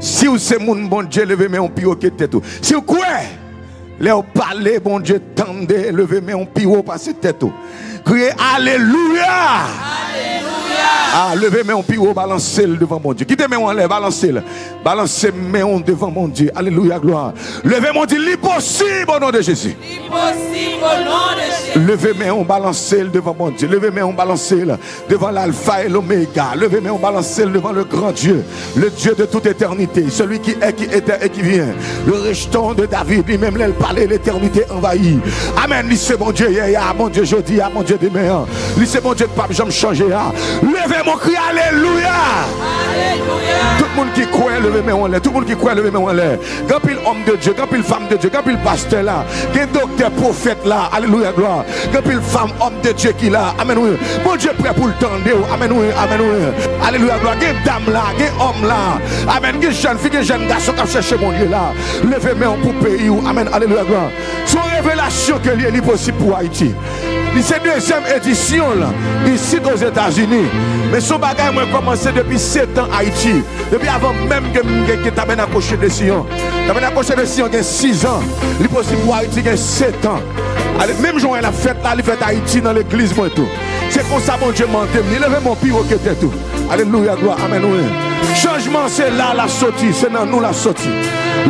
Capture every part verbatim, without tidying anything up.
Si w se moun Bondye, leve men w pi wo ke tèt ou. Si w kwè, lè w pale, Bondye tande, leve men w pi wo pase tèt ou. Kriye alelouya! Alelouya! Ah, leve men w pi wo, balanse l devan Bondye. Kite men w anlè, balanse l. Balanse men w devan Bondye. Alelouya, glwa. Leve men w, di, li posib, o non de Jezi. Li posib, o non de Jezi. Leve men w, balanse l devan Bondye. Leve men w, balanse l devan l'Alpha et l'Oméga. Leve men w, balanse l devan le grand Dieu, le Dieu de toute éternité, celui qui est, qui était et qui vient, le restant de David, li menm lè l pale, letènite anvayi. Amèn, li se Bondye yè a, Bondye jodi a, Bondye demen an. Li se Bondye k p ap janm chanje a. Leve men w, kriye alelouya! Alelouya! Tout moun ki kwè, leve men w anlè. Tout moun ki kwè, leve men w anlè. Gen anpil òm de Dye, gen anpil fanm de Dye, gen anpil pastè la, gen doktè, pwofèt la, alelouya, glwa. Gen anpil fanm, òm de Dye ki la, amèn, wi. Bondye prè pou l tande w, amèn, wi, amèn, wi. Alelouya, glwa. Gen dam la, gen òm la, amèn. Gen jèn fi, gen jèn gason k ap chèche Bondye la. Leve men w pou peyi w, amèn, alelouya, glwa. Se yon revelasyon ke li ye, li posib pou Ayiti. Li se dezyèm edisyon l isit Ozetazini. Men se yon bagay mwen kòmanse depi sèt an Ayiti. Depi avan menm ke m gen, gen Tabènak Woche de Siyon. Tabènak Woche de Siyon gen sis an. Li posib pou Ayiti gen sèt an. Ale, menm jan w wè l ap fèt la, li fèt Ayiti nan legliz mwen tou. Se konsa Bondye mande m. Li leve men w pi wo ke tèt ou. Alelouya, glwa, amèn, wi. Chanjman se la l ap soti, se nan nou l ap soti.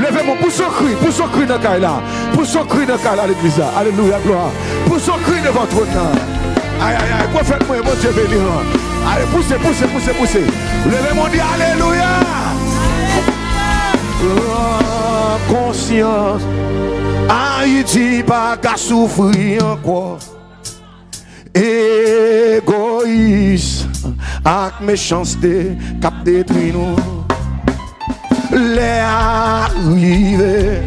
Leve men w, pouse yon kri, pouse yon kri nan kay la. Pouse yon kri nan kay la, legliz la. Alelouya, glwa. Pouse yon kri devan twòn nan. Ay, ay, ay, pwofèt mwen, Bondye beni w. Ale, pouse, pouse, pouse, pouse. Leve men w, di alelouya. Pran konsyans, Ayiti pa ka soufri ankò. Egoyis ak mechanste k ap detwi nou. Lè a rive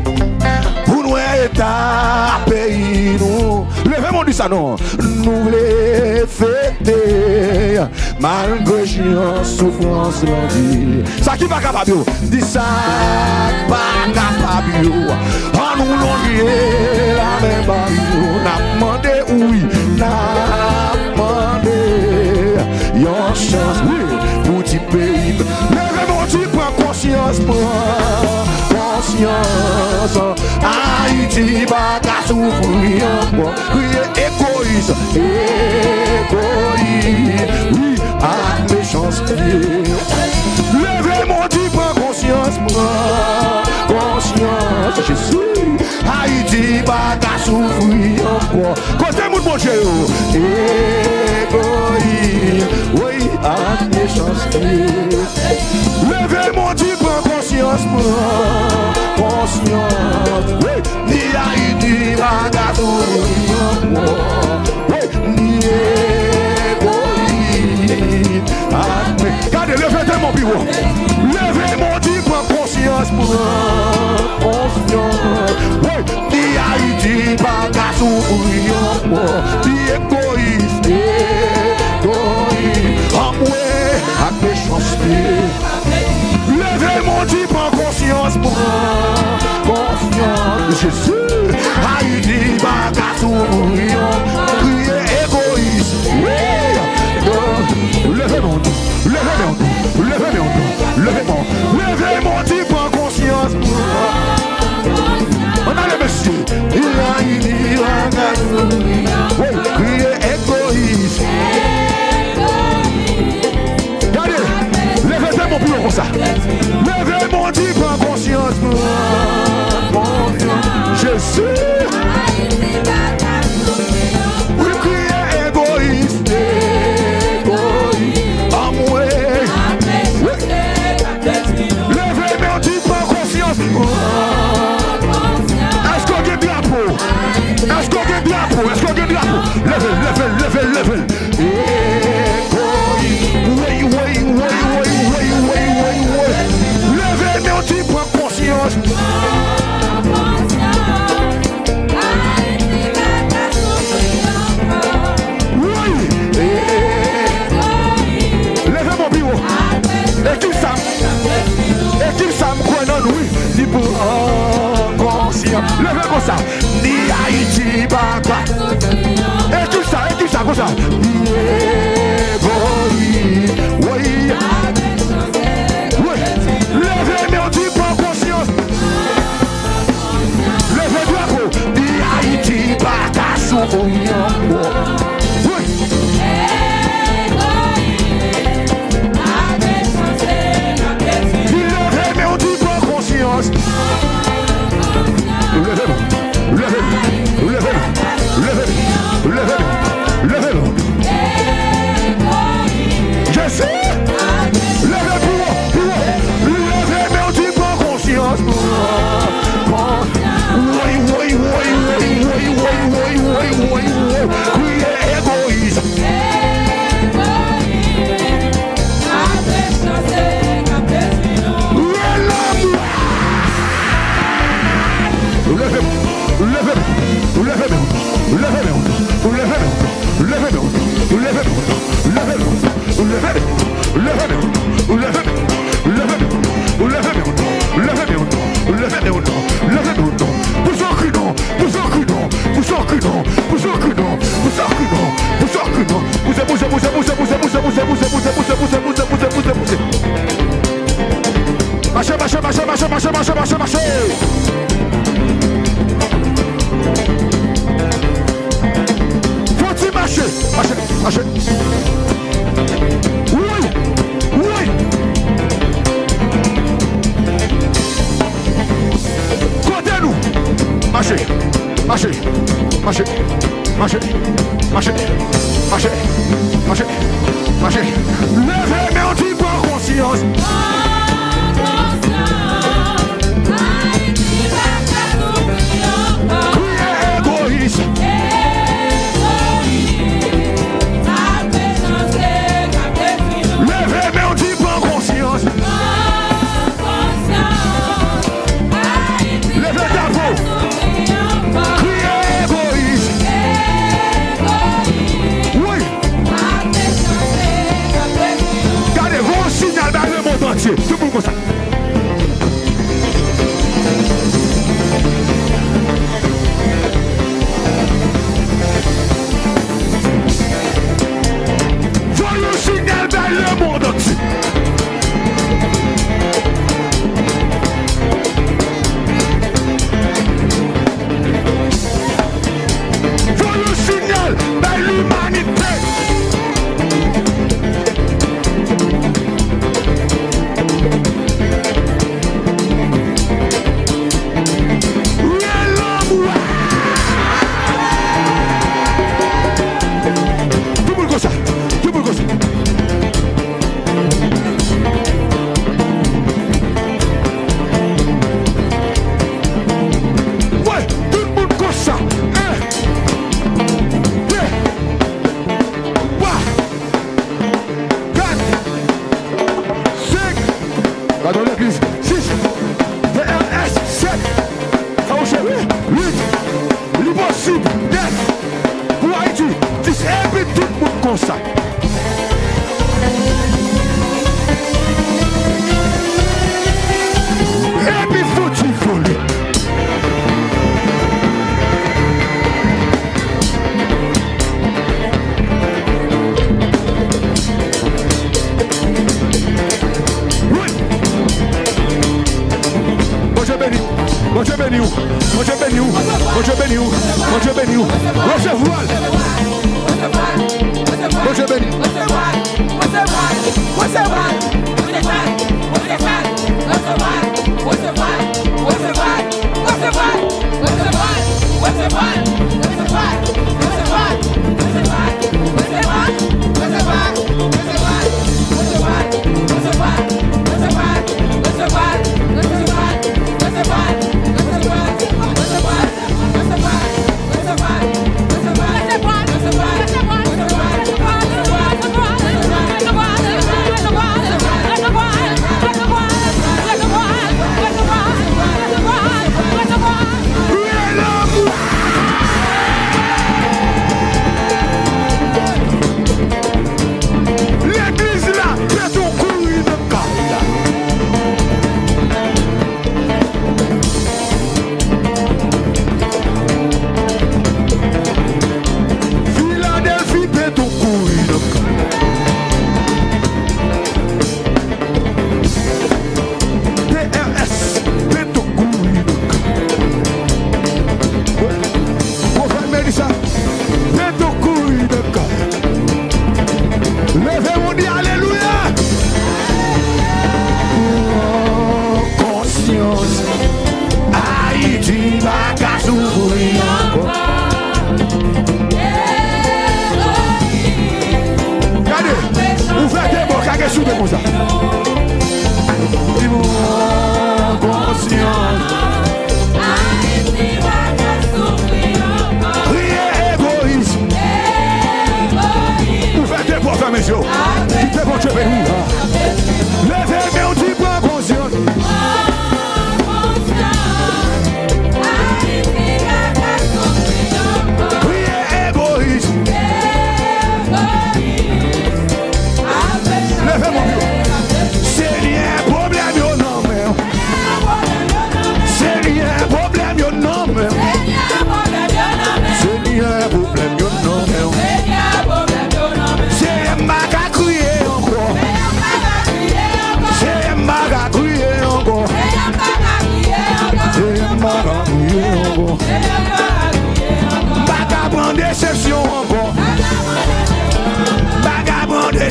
pou n wè eta peyi nou. Leve men w, di sa non. Nou vle fete malgre jan soufrans lan di. Sa ki pa kapab yo, di sa k pa kapab yo. Ann nou lonje lamen ba yo. N ap mande, wi, n ap mande yon chans, wi, pou ti peyi. Leve men w, di pran konsyans, pran konsyans. Ayiti pa ka soufri ankò. Kriye egoyis, egoyis, wi, ak mechanste. Leve men w, di pran konsyans, pran konsyans, Jezi. Ayiti pa ka soufri ankò. Kote moun Bondye yo? Egoyis, wi, ak mechanste. Leve men w, di pran konsyans, pran konsyans. Wi, ni Ayiti pa ka soufri ankò. Wi, ni egoyis. Amèn. Gade, leve tèt mwen pi wo. Leve men w, di pran konsyans, pran konsyans. Wi, ni Ayiti pa ka soufri ankò. Ni egoyis, egoyis. Anmwe ak mechanste. Leve men w, di pran konsyans, pran konsyans. Jezi, Ayiti pa ka soufri ankò. Kriye egoyis. Wi. Leve men w, leve men w, leve men w, leve men w. Leve men w, di pran konsyans. Ann ale, mesye. Ayiti pa ka soufri ankò. Wi, kriye egoyis. Gade, leve tèt mwen pi wo konsa. Leve men w, di pran konsyans, pran konsyans. Jezi. Wi, kriye egoyis, egoyis. Anmwe. Wi. Leve men w, di pran konsyans, pran konsyans. Èske w gen drapo? Èske w gen drapo? Èske w gen drapo? Leve l, leve l, leve l, leve l. Egoyis. Woy, woy, woy. Leve men w, di pran konsyans. Woy. Leve men w pi wo. Ekip sa, ekip sa, m kwè nan nou, wi. Di pran konsyans. Leve konsa. Ni Ayiti pa ka. Ekip sa, ekip sa konsa. Egoyis. Woy. Woy. Leve men w, di Li leve men l, di pran konsyans. Leve men, leve men, leve men, leve men, leve men, leve men. Jezi! Leve pi wo, pi wo. Leve men w, di pran konsyans. Woy, woy, woy. Kriye egoyis. Leve men w. Leve men w. Leve men w. Leve men w. Leve men w. Leve men w. Leve men w. Leve men w. Leve men w. Leve men w. Leve men w. Leve men w. Pouse w kri non. Pouse w kri non. Pouse w kri non. Pouse w kri non. Pouse w kri non. Pouse w kri non. Pouse, pouse, pouse. Mache, mache, mache, mache, mache, mache. Fò ti mache. Mache, mache. Woy! Woy! Kote nou? Mache, mache, mache, mache, mache, mache, mache, mache. Leve men w, di pran konsyans. Kriye egoyis. Leve men w, di pran konsyans. Leve drapo. Kriye egoyis. Wi. Gade, voye yon sinyal bay lemonn antye. Tout moun konsa. Voye yon sinyal bay lemonn antye. Voye yon sinyal bay limanite. Tout moun konsa. Tout moun konsa. Wè, tout moun konsa. En, de, twa, kat, senk. Gadon legliz. Sis. V R S. Sèt. Sa ou cheri? Uit. Li posib. Nèf. Pou Ayiti. Dis. Epi tout moun konsa. Epi fouti vole. Wi. Bondye beni. Bondye beni w. Bondye beni w. Bondye beni w. Bondye beni w. Resevwa l. Bondye beni.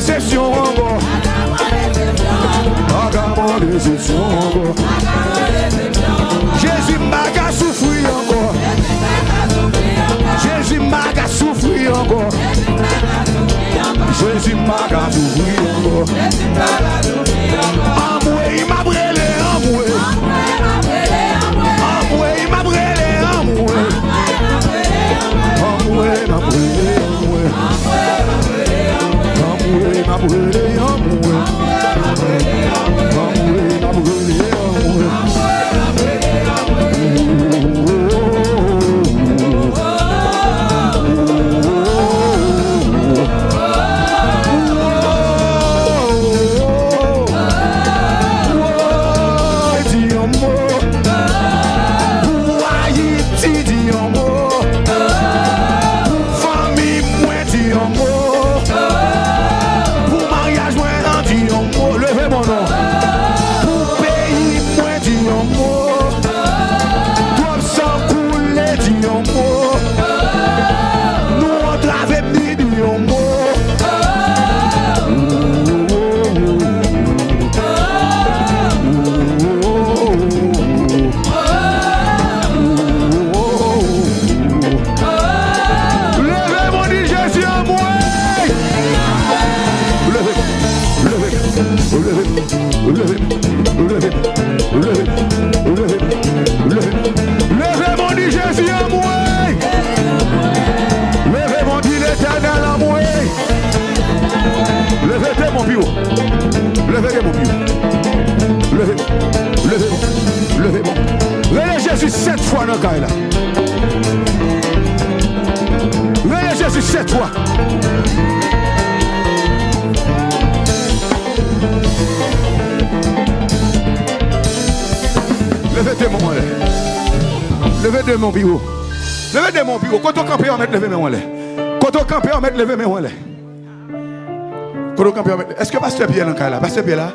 Desepsyon ankò. Pa ka pran desepsyon ankò. Jezi, m pa ka soufri ankò. Jezi, m pa ka soufri ankò. Jezi, m pa ka soufri ankò. Anmwey, m ap rele anmwey. Anmwey, m ap rele anmwey. Anmwey, m ap rele anmwey. Anmwey, m ap rele anmwey. Anmwey, m ap rele anmwey. Di yon mo pou Ayiti, di yon mo pou fanmi mwen, di yon mo pou maryaj mwen an, di yon mo. Leve men w non. Pou peyi mwen, di yon mo. Twòp san koule, di yon mo. Nou antrave m, di, di yon mo. Leve men w, di Jezi anmwey. Leve, leve, leve, leve, leve, leve, leve, leve, leve men w, di Jezi anmwey. Leve men w, di Letènèl anmwey. Leve de men w pi wo. Leve de men w pi wo. Leve, leve men w, leve men w. Rele Jezi sèt fwa nan kay la. Rele Jezi sèt fwa. Leve de men w anlè. Leve de men w pi wo. Leve de men w pi wo. Kote w kanpe a, w mèt leve men w anlè. Kote w kanpe a, w mèt leve men w anlè. Kote w kanpe a, w mèt. Èske pastè Pyè nan kay la? Pastè Pyè la?